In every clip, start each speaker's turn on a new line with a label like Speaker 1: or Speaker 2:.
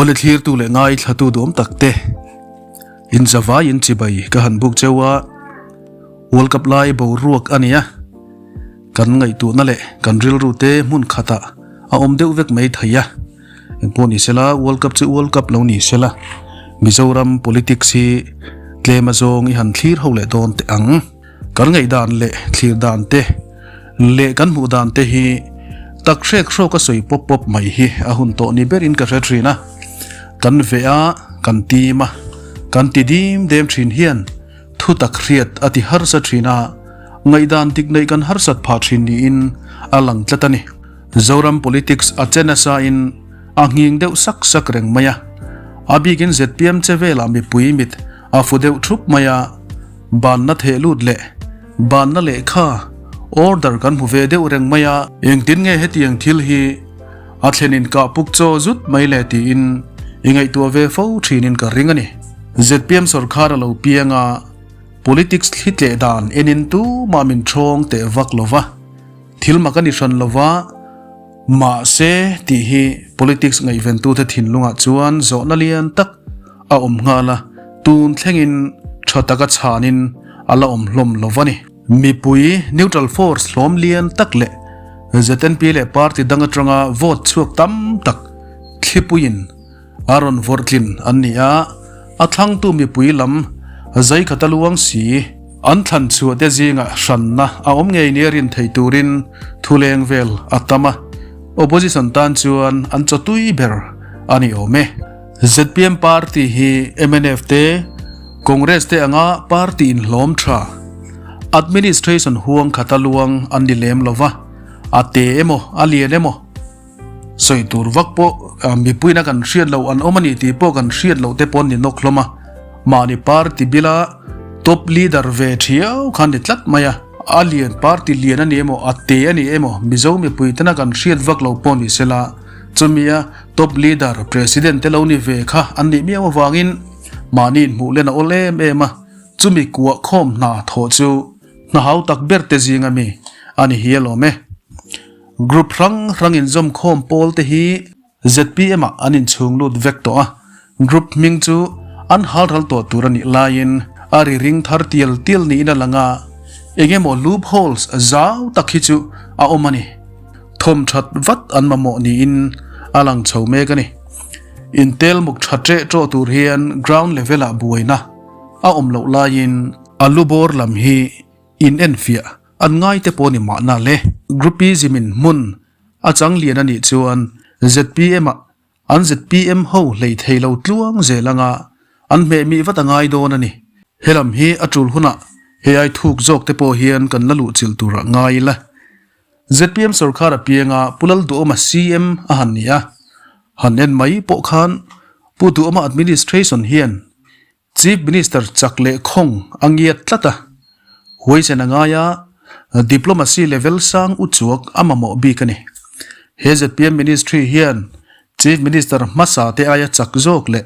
Speaker 1: Awle thlirtu leh ngaithlatu duam tak te in zavai in chibai ka han buk cheu a, World Cup lai boruak a nia, kan ngaihtuahna leh kan rilru te hmun khatah a awm deuh vek mai thei a, engpawh ni sela World Cup chu World Cup lo ni sela Mizoram politics hi tlem azawng i han thlir ho leh dawn teh ang. Kan ngaihdan leh thlir dan te leh kan hmuh dan te hi tak hrek hrawk a sawi pawp pawp mai hi a hun tawh ni berin ka hre thin a. Kan veh a, kan tim a, kan ti dim dem thin hian thu tak hriat a ti harsa thin a, ngaihdan dik neih kan harsat phah thin niin a lang tlat a ni. Zoram politics a che nasa in a nghing deuh sak sak reng mai a, a bikin zpm che velah mipui mit a fu deuh thup mai a, Banna theh lut leh banna lehkha order kan hmu ve deuh reng mai a. Engtin nge hetiang thil hi a thlen in kah puk chaw zut mai le tiin i ngaihtuah ve fo thinin ka ring a ni. Zpm sawrkhar a lo piang a, politics thli tleh dan enin tumah min thawng teh vak lo va, thil mak a ni hran lo va, mahse tih hi politics ngaihventute thinlungah chuan zawhna lian tak a awm nghal a, tun thlengin tha taka chhanin a la awm hlawm lo va ni. Mipui neutral force hlawm lian tak leh ZNP leh party dang atanga vote chhuak tam tak thlipuiin a rawn vawrh tlin an ni a, a thlangtu mipui lam zai khat a luang si. An thlan chhuah te zingah hranna a awm ngei nia rin thei turin thuleng vel a tam a, opposition tan chuan an chawtui ber a ni awm e. Zpm party hi mnf te, Congress te anga party inhlawm tha, administration huang khata luang an ni lem lova, a te emaw a lian emaw sawi tur vak pawh mipuiin a kan hriat loh an awm a ni tih pawh kan hriat loh te pawh an ni nawk hlawm a, mahni party bila top leader ve thiau khan ni tlat mai a, a lian party lian a ni emaw a te a ni emaw Mizo mipui tena kan hriat vak lo pawh ni sela. Chumia top leader president te lo ni ve kha an nih miau avangin mahni inhmuh len a awl em em a, chumi kuah khawm hna thawh chu hna hau tak ber te zinga mi a ni hi alawm e. Group hrang hrang inzawm khawm pawl te hi zpm ah an inchhung lut vek tawh a, group hming chu an hal ral tawh tur a nih laiin a ri ring thar tial tial niin a lang a, engemaw loopholes zau tak hi chu a awm a ni. Thawm that vat an mamawh niin a lang chho mek a ni. Intel muk tha ṭeh ṭawh tur hian ground level ah buaina a awm loh laiin a lu bawr lam hi in enfiah an ngai te pawh ni mahna le. Groupism in hmun a chang lian a nih chuan zpm ah an zpm ho hlei thei lo tluang zel anga an hmeh mih vat a ngai dawn a ni. He lam hi a tul hunah hei ai thuk zawk te pawh hian kan la luh chilh turah ngai ila. Zpm sorkar apianga Pu Lalduhawma CM a han ni a, han en mai pawh khan Pu Duhawma administration hian Chief Minister chak leh khawng a ngiat tlat a, huaisen a ngai a, diplomacy level sang uchuak a mamawh bik a ni. He zpm ministry hian Chief Minister hmasa te aia chak zawk leh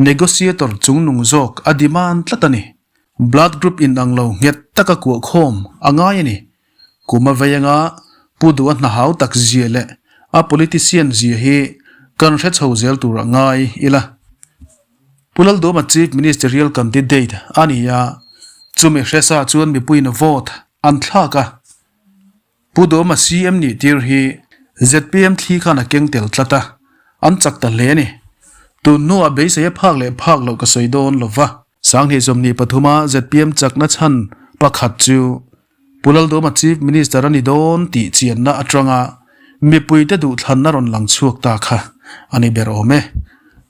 Speaker 1: negotiator chungnung zawk a demand tlat a ni. Blood group inang lo nghet taka kuah khawm a ngai a ni. Kum a vei anga Pu Duha hna hau tak zia leh a politician zia hi kan hre chho zel tur a ngai ila. Pu Lalduhama Chief Ministerial Candidate a ni a, chumi hresa chuan mipuiin vote an thlak a. Pu Duhama CM nih tir hi zpm thli khan a keng tel tlat a, an chak ta hle a ni. Tun hnuah beisei a phak leh phak loh ka sawi dawn lova. 2023 a zpm chakna chhan pakhat chu Pu Lalduhama Chief Minister a ni dawn tih chianna atanga mipuite duhthlanna rawn lang chhuak ta kha a ni ber awm e.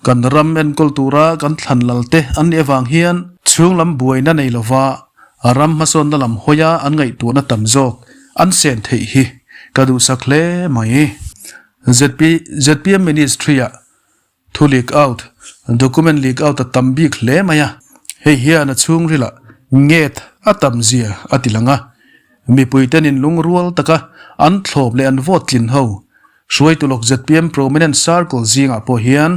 Speaker 1: Kan ram enkawl tura kan thlan lalte an nih avang hian chhunglam buaina nei lova ram hmasawnna lam hawia an ngaihtuahna tam zawk an sen theih hi ka duhsak hle mai. ZP zpm Ministry-ah Thu leak out, Document leak out a tam bik hle mai a, hei hian a chhungrilah nget a tam zia a ti lang a. Mipuiten in lungrual taka an thlawp leh an vote tlin ho hruaitu lawk zpm prominent circle zingah pawh hian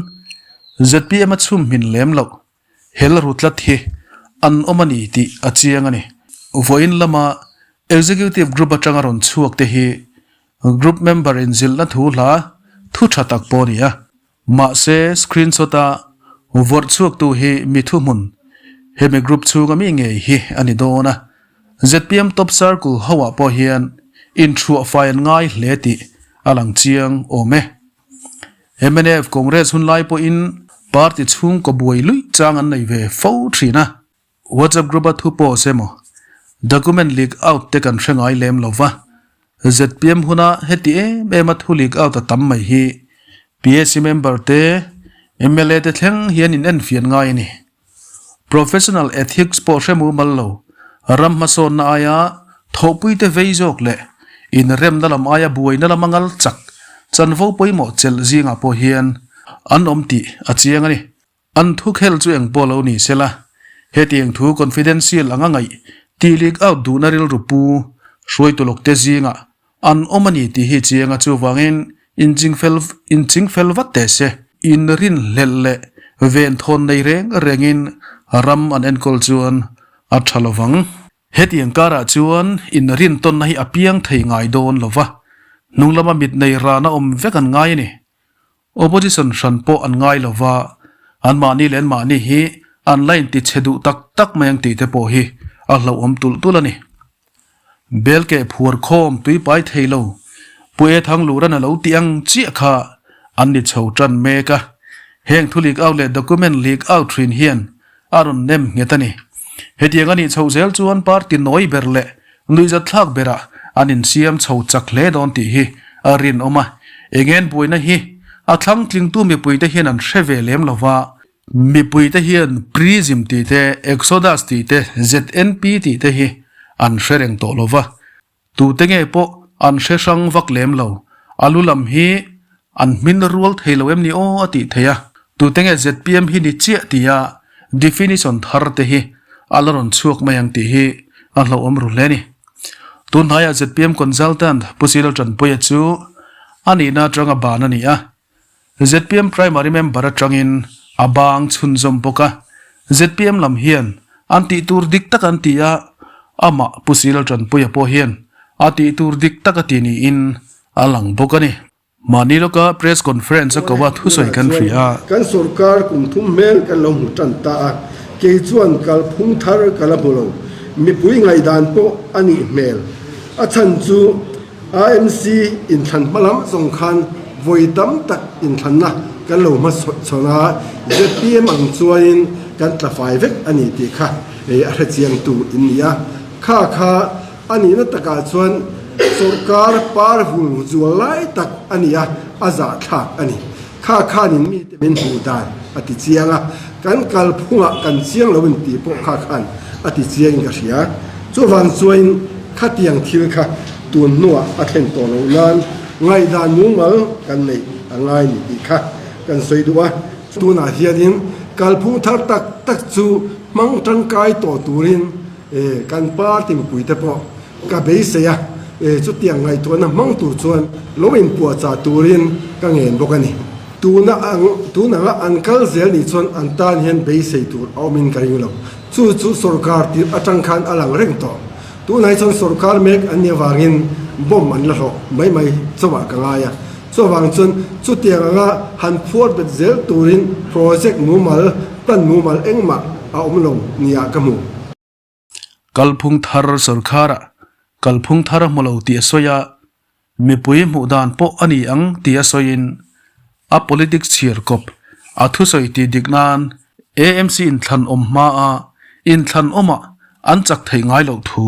Speaker 1: zpm a chhum hmin lem loh hel ru tlat hi an awm a ni tih a chiang a ni. Vawiin lama Executive Group atanga rawn chhuak te hi Group member inzilhna thu hla thu tha tak pawh a ni a. Mahse, screenshot-a vawrh chhuaktu hi mi thuhmun, hemi group chhunga mi ngei hi a ni dawn a. Zpm top circle hoah pawh hian inthuah fai an ngai hle tih a lang chiang awm e. Mnf Congress hun lai pawhin party chhungkaw buai luih chang an nei ve fo thin a. WhatsApp group a thu post emaw document leak out te kan hre ngai lem lo va, zpm huna heti em em a thu leak out a tam mai hi PAC member te, mla te thleng hian in enfian ngai a ni. Professional ethics pawh hre mumal lo, ram hmasawnna aia thawhpui te vei zawk leh inremna lam aia buaina lama ngal chak chanvo pawimawh chelh zingah pawh hian an awm tih a chiang a ni. An thu khel chu eng pawh lo ni sela, hetiang thu confidential anga ngaih tih leak out duhna rilru pu hruaitu lawkte zingah an awm a ni tih hi chiang a, chuvangin inchingfel inchingfel vat teh se. Inrinhlelh leh venthawn nei reng rengin ram an enkawl chuan a tha lovang. Hetiang karah chuan inrintawnna hi a piang thei ngai dawn lova, hnung lama mit nei rana awm vek an ngai a ni. Opposition hran pawh an ngai lo va, anmahni leh anmahni hi an la inti chhe duh tak tak mai ang tih te pawh hi a hlauhawm tulh tulh a ni. Belkeh phuar khawm tuipai thei lo, Pu E Thangluran a lo tih ang chiah kha an ni chho tan mek a, heng thu leak out leh document leak out thin hian a rawn nem nghet a ni. Hetiang a nih chhoh zel chuan party nawi ber leh nuihzatthlak berah an insiam chho chak hle dawn tih hi a rinawm a. Engen buaina hi a thlangtlingtu mipuite hian an hre ve lem lo va, mipuite hian Prism tih te, Exodus tih te, ZNP tih te hi an hre reng tawh lo va. Tute nge pawh an hre hrang vak lem lo, a lu lam hi an hmin rual thei lo em ni aw a tih theih a, tute nge zpm hi ni chiah tia definition thar te hi a la rawn chhuak mai ang tih hi a hlauhawm ru hle a ni. Tun hnaiah zpm consultant Pu Cyril Tanpuia chu a nihna atanga ban a ni a, Zpm primary member atangin a bang chhunzawm bawk a, zpm lam hian an tih tur dik tak an ti a, amah Pu Cyril Tanpuia pawh hian a tih tur dik tak a ti niin a lang bawk a ni. Mahni lawka press conference a ko a thusawi kan hria a.
Speaker 2: Kan sorkar kum thum hmel kan lo hmu tan ta a, kei chuan kalphung thar ka la hmu lo. Mipui ngaihdan pawh a nih hmel. A chhan chu AMC inthlan hma lam zawng khan vawi tam tak inthlanna kan lo hma chhawn a, zpm ang chuanin kan tla fai vek a ni tih kha a hrechiangtu in ni a. Kha kha a nihna takah chuan sawrkar par vul zual lai tak a ni a, a zahthlak a ni. Kha khanin mite min hmuh dan a ti chiang a, kan kalphungah kan chiang lo in tih pawh kha khan a ti chiangin ka hria. Chuvang chuain khatiang thil kha tun hnuah a thlen tawh loh nan ngaihdan mumal kan neih a ngai ni tih kha kan sawi duh a. Tunah hianin kalphung thar tak tak chu hmang tangkai tawh turin Kan party mipuite pawh ka beisei a, chutiang ngaihtuahna hmang tur chuan lo inpuahchah turin ka ngen bawk a ni. Tuna ang tun anga an kal zel nih chuan an tan hian beisei tur a awmin ka ring lo. Chu chu sorkar tirh atang khan a lang reng tawh. Tunah hi chuan sorkar mek an nih avangin bomb an la hlawh mai mai chauhah ka ngai a. Chuvang chuan chutiang anga han phuar bet zel turin project mumal, plan mumal engmah a awm lo nia ka hmu.
Speaker 1: Kalphung thar sorkharah kalphung thar a hmu lo tih a sawi a, mipui hmuh dan pawh a ni ang tih a sawiin a politics chhiar kawp a thusawi tih dik nan AMC inthlan awm hmaa inthlan awmah an chak theih ngai loh thu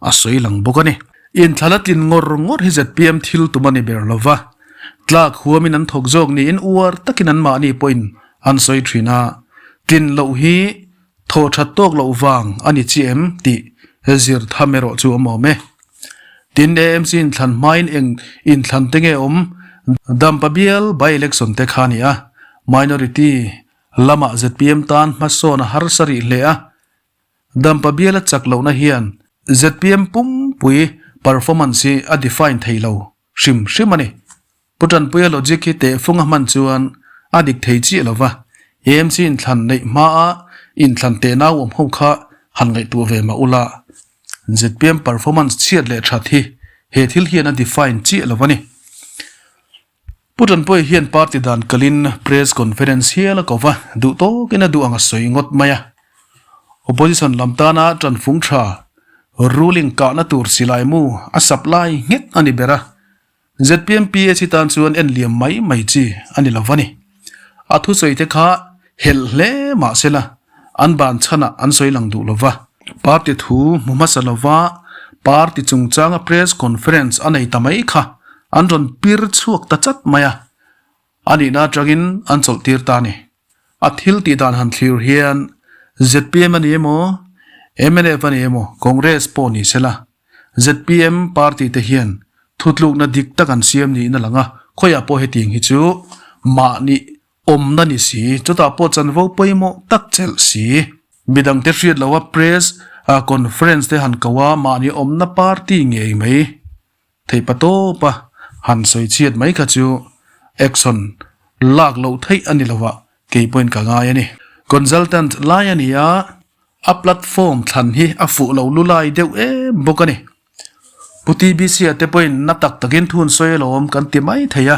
Speaker 1: a sawi lang bawk a ni. Inthlan a tlin ngawr ngawr hi zpm thil tum a ni ber lo va, tlak huamin an thawk zawk niin uar takin anmahni pawhin an sawi thin a, tlin loh hi thaw that tawk loh vang a ni chi em tih zir tham erawh chu awm awm e. Tin, AMC inthlan hmain eng inthlan te nge awm? Dampa bial by election te kha a ni a, minority lamah zpm tan hmasawn a harsa rih hle a, Dampa biala chak lohna hian zpm pumpui performance hi a define thei lo hrim hrim a ni. Pu Tanpuia logic hi tehfung a hman chuan a dik thei chiah lo va, AMC inthlan neih hmaa inthlan teh nau awm ho kha han ngaihtuah ve mah ula, zpm performance chhiat leh that hi he thil hian a define chiah lo a ni. Pu Tanpuia hian party dan kalin press conference hial a ko va, duh tawkin a duh ang a sawi ngawt mai a. Opposition lam tana tanfung tha ruling kahna tur silai mu a supply nghet a ni ber a. Zpm PAC tan chuan en liam mai mai chi a ni lo va ni. A thusawi te kha helh hle mah se la, an ban chhanah an sawi lang duh lo va. Party thu hmu hmasa lo va, party chungchanga press conference a nei ta mai kha an rawn pir chhuak ta chat mai a, a nihna atangin an chawlh tir ta a ni. A thil tih dan han thlir hian zpm a ni emaw, mnf a ni emaw, Congress pawh ni se la, zpm party te hian thutlukna dik tak an siam niin a lang a, khawiah pawh hetiang hi chu mahni awmna ni si, chutah pawh chanvo pawimawh tak chelh si. Midangte hriat loha press conference te han ko a, mahni awmna party ngei mai. Theihpa tawpa han sawi chhiat mai kha chu action lak loh theih a ni lo a, kei pawhin ka ngai a ni. Consultant lai a ni a, a platform thlan hi a fuh lo lu lai deuh em bawk a ni. Pu TBC a te pawhin na tak takin thun sawi alawm kan ti mai thei a,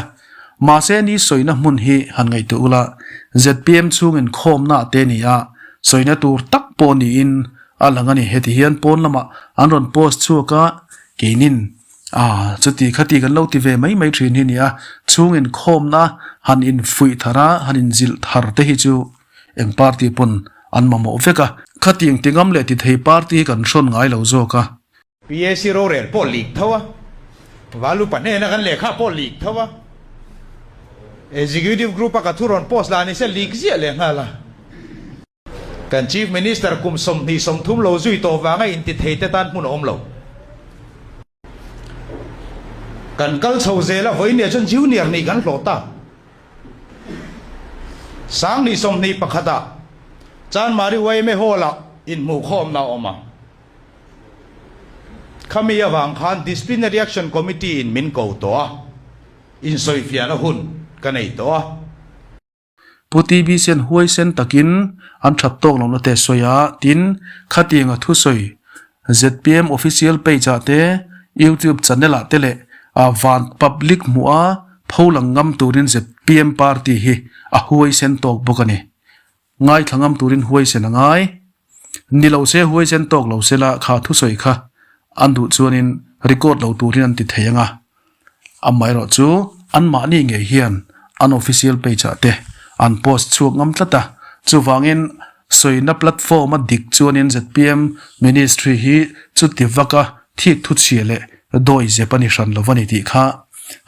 Speaker 1: mahse ni sawina hmun hi han ngaihtuah ula, zpm chhungin khawmna te ni a, sawina tur tak pawh niin A lang a ni, heti hian pawn lamah an rawn post chhuak a, keinin ah chuti khati kan lo ti ve mai mai thin hi nia, chhung inkhawmna han infuih thar a, han inzilh thar te hi chu eng party pawn an mamawh vek a, khatiang ti ngam leh ti thei party hi kan hrawn ngai lo zawk a.
Speaker 3: PAC rorel pawh leak tho a, Valupa hnena kan lehkha pawh leak tho a, Executive Group a ka thu rawn post lah ni se leak ziah leh nghal a. Kan Chief Minister kum 20 30 lo zui tawh vanga intithei te tan hmun a awm lo. Kan kal chho zel a, vawinia chuan Junior nih kan hlawh ta. 2021 ah Chanmari yma Hall ah inhmuhkhawmna a awm a. Khami avang khan Disciplinary Action Committee in min ko tawh a, insawifiahna hun ka nei tawh a.
Speaker 1: Pu TBC-a'n huaisen takin an that tawk lohna te sawi a, tin, khatianga thusawi zpm official page-ah te, YouTube channel-ah te leh van public hmuha pholang ngam turin zpm party hi a huaisen tawk bawk a ni. Ngaithla ngam turin huaisen a ngai. Ni lo se huaisen tawk lo sela kha thusawi kha an duh chuanin record lo turin an ti thei ang a. Amaherawh chu anmahni ngei hian an official page ah te an post chhuak ngam tlat a, chuvangin sawina platform a dik chuanin zpm ministry hi chuti vaka thik thuchhia leh dawi zep a ni hran lo a ni tih kha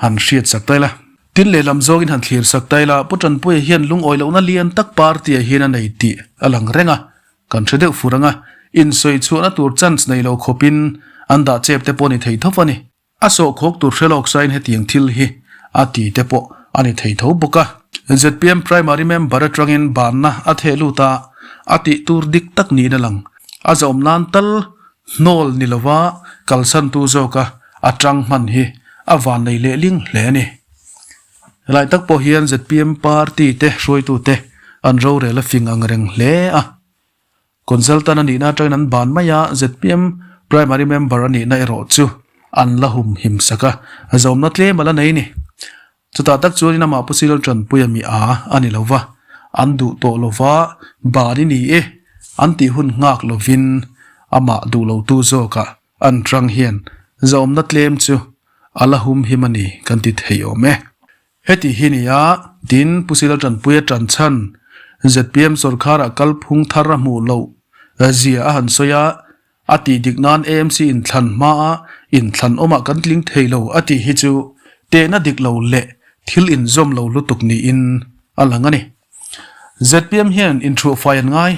Speaker 1: han hriat sak ta ila. Tin lehlam zawngin han thlir sak ta ila, Pu Tanpuia hian lungawi lohna lian tak party ah hian a nei tih a lang reng a, kan hre deuh fur ang a, insawi chhuahna tur chance nei lo khawpin an dah chep te pawh a ni thei tho a ni. A sawhkhawk tur hre lawk sain hetiang thil hi a ti te pawh a ni thei tho bawk a. Zpm primary member atangin banna a theh lut a, a tih tur dik tak niin a lang. A zawm nan tal hnawl ni lova kalsantu zawka a tang hman hi a vannei lehling hle a ni. Helai tak pawh hian zpm party te hruaitute an rorel a fing ang reng hle a. Consultant a nihna atangin an ban mai a, zpm primary member a nihna erawh chu an la hum him sak a, zawmna tlem a la nei ni. Chutah tak chuanin amah Pu Cyril Tanpuia mi a a ni lo va, an duh tawh lo va, ban i ni e an tih hun nghak lovin amah duh lotu zawkah an tang hian zawmna tlem chu a la hum him a ni kan ti thei awm e. Heti hi ni a, tin Pu Sila Tanpuia tan chhan zpm sawrkharah kalphung thar a hmuh loh zia a han sawi a, a tih dik nan AMC inthlan hmaa inthlan awmah kan tling thei lo a tih hi chu tehna dik lo leh thil inzawm lo lutuk niin a lang a ni. Zpm hian inthuahfai an ngai.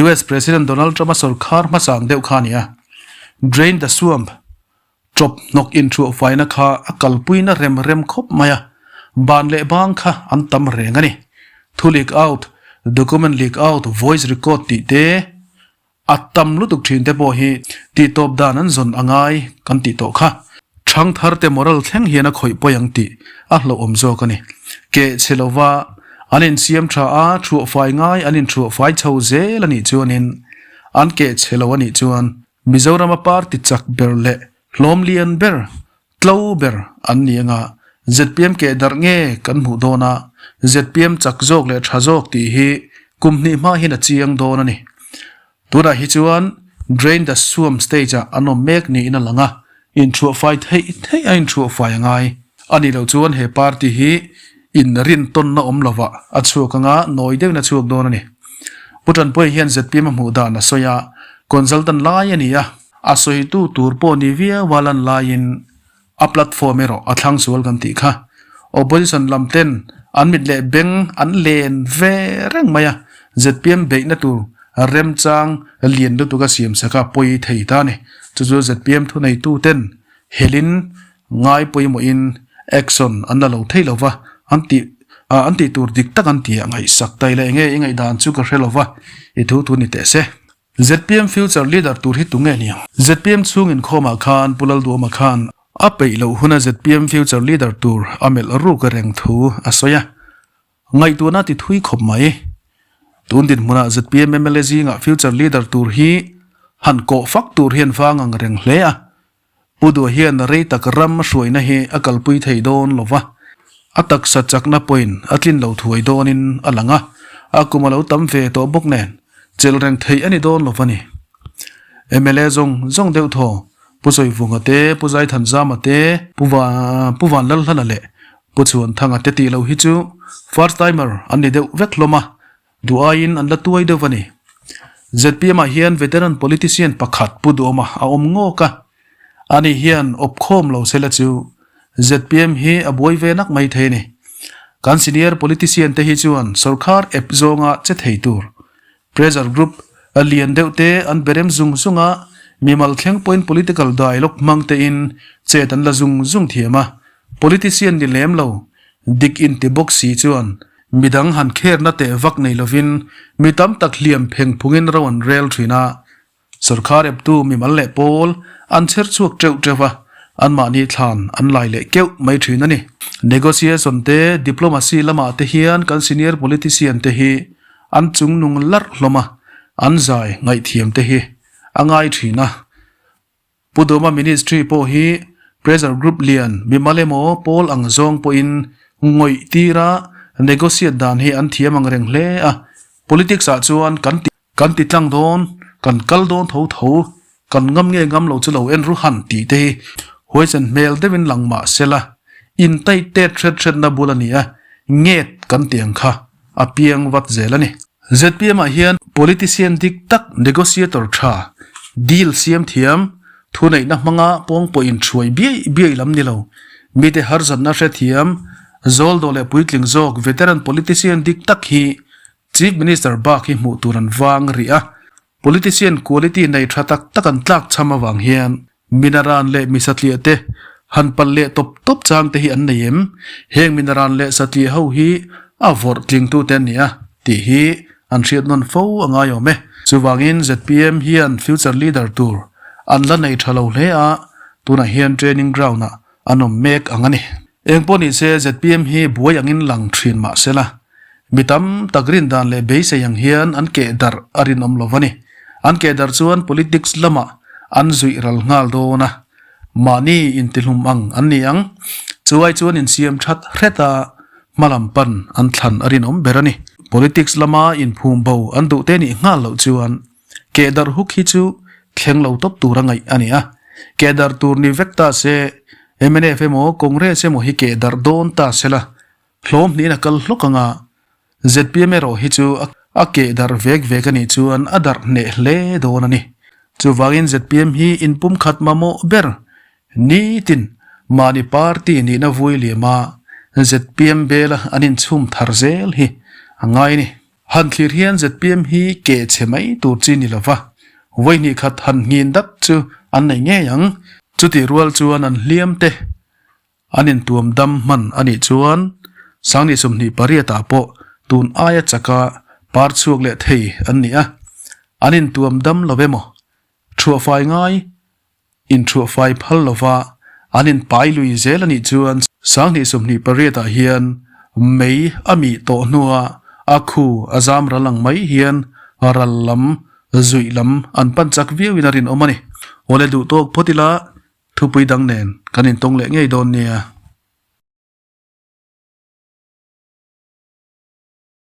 Speaker 1: US President Donald Trump-a sawrkhar hmasang deuh kha a ni a, Drain the Swamp Chawp hnawk inthuahfaina kha a kalpuina rem rem khawp mai a, ban leh bang kha an tam reng a ni. Thu leak out, document leak out, voice record tih te, a tam lutuk thin te pawh hi tihtawp dan an zawn a ngai kan tih tawh kha. Thangthar te moral thleng hian a khawih pawi ang tih a hlauhawm zawk a ni. Keh chhe lova an insiam tha a, thuahfai ngai an inthuahfai chho zel a nih chuanin an keh chhe lo a nih chuan Mizorama party chak ber leh hlawm lian ber, tlo ber an ni anga. Zpm keh darh nge kan hmuh dawn a, zpm chak zawk leh tha zawk tih hi kum hnih hma hian a chiang dawn a ni. Tunah hi chuan drain the swamp stage ah an awm mek niin a lang a, inthuahfai theih theih a inthuahfai a ngai. A nih loh chuan he party hi inrintawnna awm lovah a chhuak anga nawi deuhin a chhuak dawn a ni. Pu Tanpuia hian zpm a hmuh dan a sawi a, consultant lai a ni a, a sawitu tur pawh ni viau a lan laiin A platform erawh a thlang sual kan tih kha. Opposition lam ten an mit leh beng an len ve reng mai a, zpm beihna tur remchang lian lutuk a siam sak a pawi thei ta a ni. Chu chu zpm thuneitu ten helin ngai pawimawhin action an la lo thei lo va, an tih an tih tur dik tak an tih a ngaihsak ta ila enge i ngaihdan chu ka hre lo va, i thu thu ni teh se. Zpm future leader tur hi tunge ni ang? Zpm chhung inkhawmah khan Pu Lalduama khan a peih loh huna zpm future leader tur a melh ruk reng thu a sawi a, ngaihtuahna a ti thui khawp mai. Tun dinhmunah zpm mla zingah future leader tur hi han kawh fak tur hian vang ang reng hle a, Pu Dua hian rei tak ram a hruaina hi a kalpui thei dawn lo va, a taksa chakna pawhin a tlin lo thuai dawnin a lang a, a kum a lo tam ve tawh bawk nen chelh reng theih a ni dawn lo va ni. Mla zawng zawng deuh thaw, Pu Sawivunga te, Pu Zaithanzama te, Pu Pu Vanlalhlana leh Pu Chhuanthanga te tih loh hi chu first timer an ni deuh vek hlawm a, Duh aiin an la tuai deuh a ni. Zpm ah hian veteran politician pakhat Pu Duhawma a awm ngawk a, ani hian awp khawm lo sela chu zpm hi a buai ve nak mai thei a ni. Kan senior politician te hi chuan sorkar ep zawnga che thei tur pressure group lian deuh te an berem zung zung a, mimal thleng pawhin political dialogue hmang tein chet an la zung zung thiam a, politician ni lem lo dik inti bawk si chuan Midang han kherna teh vak nei lovin mi tam tak hliam pheng phungin ro an rel thin a, sorkar eptu mimal leh pawl an chher chhuak teuh teuh a, anmahni thlan an lai leh keuh mai thin a ni. Negotiation te, diplomacy lamah te hian kan senior politician te hi an chungnung larh hlawm a, an zai ngaihthiam te hi a ngai thin a. Pu Duma Ministry pawh hi pressure group lian mimal emaw pawl ang zawng pawhin ngawih tira negotiate dan hi an thiam ang reng hle a. Politics ah chuan kan ti kan ti tlang dawn, kan kal dawn tho tho, kan ngam nge ngam lo chu lo en ru han tih te hi huaisen hmel deuhin lang mah sela intaih tet hret hretna bul a ni a, nget kan ti ang kha a piang vat zel a ni. Zpm ah hian politician dik tak, negotiator tha, deal siam thiam, thuneihna hmanga pawngpawh inhruai biaih biaih lam ni lo, mite harsatna hrethiam, zawldawh leh puitling zawk veteran politician dik tak hi Chief Minister bak hi hmuh tur an vang rih a. Politician quality nei tha tak tak an tlak cham avang hian Minaran leh mi satliah te han palh leh tawp tawp chang te hi an nei em? Heng minaran leh satliah ho hi a vawrh tlingtute an ni a tih hi an hriat nawn fo a ngai awm e. Chuvangin zpm hian future leader tur an la nei tha lo hle a, tunah hian training ground ah an awm mek ang a ni. Eng pawh ni se zpm hi buai angin lang thin mah sela, mi tam tak rin dan leh beisei ang hian an keh darh a rinawm lo a ni. An keh darh chuan politics lamah an zuih ral nghal dawn a, mahni intihlum ang an ni ang. Chu ai chuan insiam that hret a, hmalam pan an thlan a rinawm ber a ni. Politics lama inphum bo an duh te nih nghal loh chuan Keh darh huk hi chu thleng lo tawp tur a ngaih a ni a. Keh darh tur ni vek ta se, mnf emaw Congress emaw hi keh darh dawn ta se la, hlawm hnihin a kal hlawk ang a. Zpm erawh hi chu a keh darh vek vek a nih chuan a darh hneh hle dawn a ni. Chuvangin zpm hi inpumkhat mamawh ber nitin mahni party nihna vui liama zpm bela an inchhum thar zel hi a ngai a ni. Han thlir hian zpm hi keh chhe mai tur chi ni lova, vawi hnih khat han nghin dat chu an nei ngei ang. Chutih rual chuan an hliam te an intuam dam hman a nih chuan Sangni 28 ah pawh tun aia chaka par chhuak leh thei an ni a, an intuam dam lo emaw thuahfai ngai Inthuahfai phal lova an inpai lui zel a nih chuan 2028 ah hian mei a mih tawh hnua a khu a zam ral ang mai hian ral lam, zuih lam an pan chak viau in a rinawm a ni. Awle duh tawk phawt ila thupui dang nen kan intawng leh ngei dawn nia.